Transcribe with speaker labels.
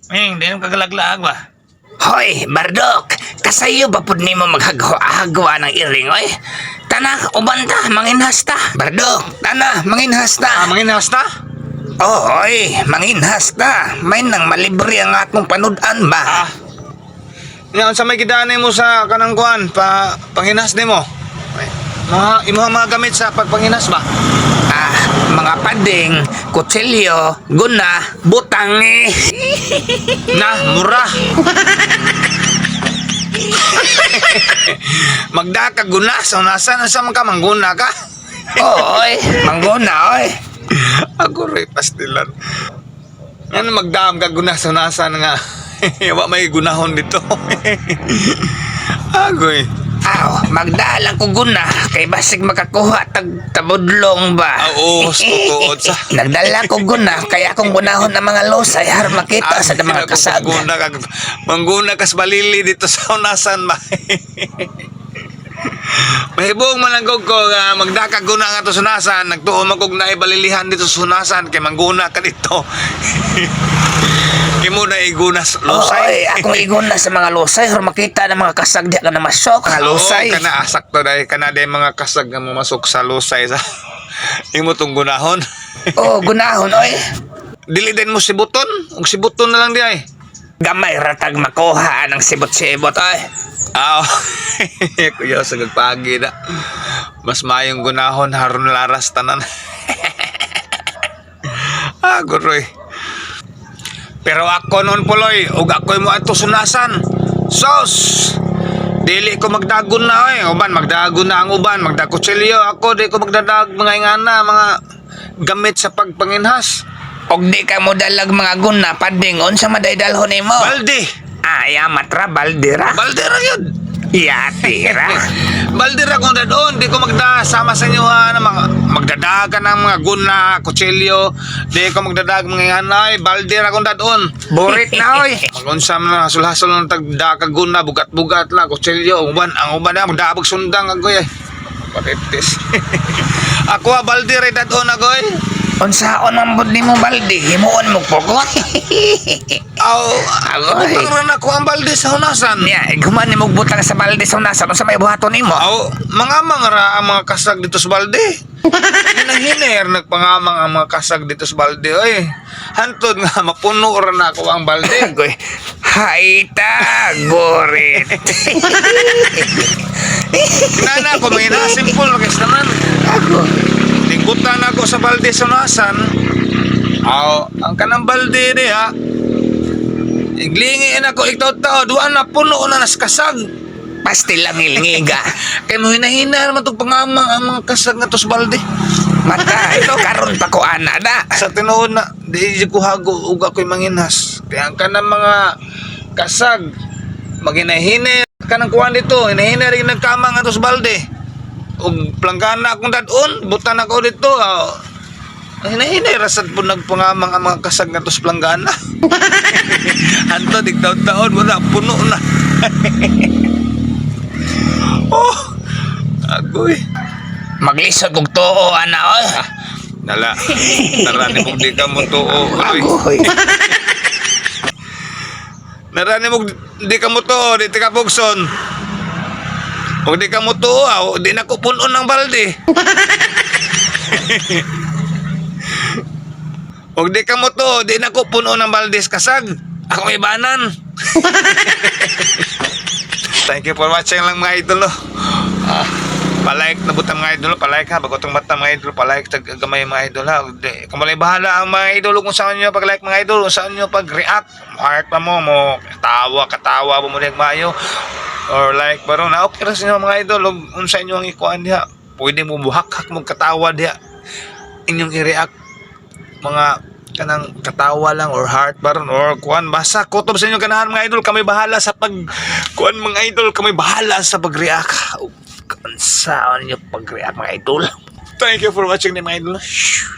Speaker 1: Ming, di mo kagalaglaag ba?
Speaker 2: Hoy, Bardok, kasayo ba pud nimo maghagwa ng iring, oy? Tana, uban ta, manginhas ta. Bardok, tana, manginhas ta.
Speaker 1: Ah, manginhas na?
Speaker 2: Oy, manginhas ta. May nang malibre ang atong panud-an ba?
Speaker 1: Ah. Nya unsa may gidanay mo sa kanang kuan pa panginas nimo? Mga imuha mga gamit sa pagpanginas ba?
Speaker 2: Ah, mga pading, kutsilyo, guna, butang eh.
Speaker 1: Na, mura. Magdaka guna sa unasan unsa man ka mangguna ka?
Speaker 2: Oy, mangguna, oy.
Speaker 1: Ako rin pastilan. Ano magdaam ka guna sa unasan nga? Wa may gunahon dito. Agoy.
Speaker 2: Aw, magdalang ko guna kay basig makakuha tag tabudlong ba.
Speaker 1: Ah, oo, tutuod sa.
Speaker 2: Nagdala ko guna kay akong gunahon ang mga losay har makita sa mga kasag.
Speaker 1: Mangguna ka, mangguna kas balili dito sa unasan ba. Mahibong man ang ko nga magdaka guna nga to sa unasan, nagtuo man kog naay balilihan dito sa unasan kay mangguna ka dito. Kimo na igunas
Speaker 2: Oy,
Speaker 1: losay.
Speaker 2: akong iguna sa mga losay har makita ng mga kasag diha ka na masok. Mga losay.
Speaker 1: Oo, kana asak to dai kana day mga kasag nga mamasok sa losay sa imo tong gunahon.
Speaker 2: Oh, gunahon oy.
Speaker 1: Dili din mo sibuton, ug sibuton na lang di ay.
Speaker 2: Gamay ratag makuha ang sibot-sibot oy.
Speaker 1: Ah, kuya sa gagpagi na. Mas mayong gunahon haron laras tanan. Ah, guroy. Pero ako noon puloy, ug ako'y mo ato sunasan. Sos! Dili ko magdagon na oy. Uban magdagon na ang uban, magdakutsilyo ako, di ko magdadag mga ingana, mga gamit sa pagpanginhas.
Speaker 2: Og di ka mo dalag mga guna pading unsa maday dalhon nimo?
Speaker 1: Balde.
Speaker 2: Ay, matra baldira.
Speaker 1: Balde ra yun.
Speaker 2: Yati ra.
Speaker 1: Balde ra kung dadon, di ko magdasama sa inyo ha, na mga, magdadagan ng mga guna, kutsilyo, di ko magdadag mga inganay, balde ra kung dadon.
Speaker 2: Burit na oy.
Speaker 1: Magunsam na, hasol-hasol ng tagdakag guna, bugat-bugat lang, kutsilyo, uban, ang uban na, magdabag sundang, agoy eh. Paritis. Ako ha, balde ra dadon, agoy.
Speaker 2: Unsaon man pud nimo balde, himuon mo pukot.
Speaker 1: Aw,
Speaker 2: Agoy.
Speaker 1: butang ra na ko ang balde sa hunasan.
Speaker 2: Nya, guman nimo butang sa balde sa unasan unsa may buhaton nimo?
Speaker 1: Aw, mga ra ang mga kasag dito sa balde. Hinahiner, nagpangamang ang mga kasag dito sa balde. Oy, hantod nga, mapuno ra na ako ang balde.
Speaker 2: Agoy. Haita, burit.
Speaker 1: Kinana ako, mga simple, guys naman.
Speaker 2: Ako.
Speaker 1: Lingkutan ako sa balde sa nasan. Aw, ang kanang balde niya. Iglingiin ako, ikaw tao, duan na puno na nas kasag.
Speaker 2: Pastil lang ilngiga.
Speaker 1: Kaya mo hinahina naman itong pangamang ang mga kasag nga to sa balde.
Speaker 2: Mata, karon pa ko ana da.
Speaker 1: Sa tinuod na di ko hago ug ako'y manginhas kaya ang kanang mga kasag maginahine kanang kuan dito hinahine rin nagkamang ato sa balde ug planggana akong dadon butan ako dito, ah. Hinahine rasad po nagpangamang ang mga kasag nga sa planggana. Anto digtaon-taon wala puno na. Oh, agoy.
Speaker 2: Maglisod kog tuo ana oy.
Speaker 1: Nala, tara ni mong di ka mo tuo, oy.
Speaker 2: Agoy.
Speaker 1: Narani mo di ka mo to, di ka pugson. Kung di ka mo to, ah, di na ko punon ng balde. Kung di ka mo to, di na ko punon ng balde kasag. Akong ibanan. Thank you for watching lang mga idol. Oh. Ah, palike na butang mga idol, palike ha, bago tong mata mga idol, palike tag gamay mga idol ha. Di, kamalay bahala ang mga idol kung saan nyo pag-like mga idol, kung saan nyo pag-react. Heart pa mo, mo tawa, katawa mo mo mayo or like ba ron. Ah, okay ra sa inyo mga idol, ug unsa inyo ang ikuan diha. Pwede mo buhakhak mo katawa diha. Inyong i-react mga kanang katawa lang or heart baron or kuan basta kutob sa inyo ganahan mga idol, kami bahala sa pag kuan mga idol, kami bahala sa pag-react.
Speaker 2: Unsaon niyo pag-react mga idol?
Speaker 1: Thank you for watching ni mga idol. Shhh.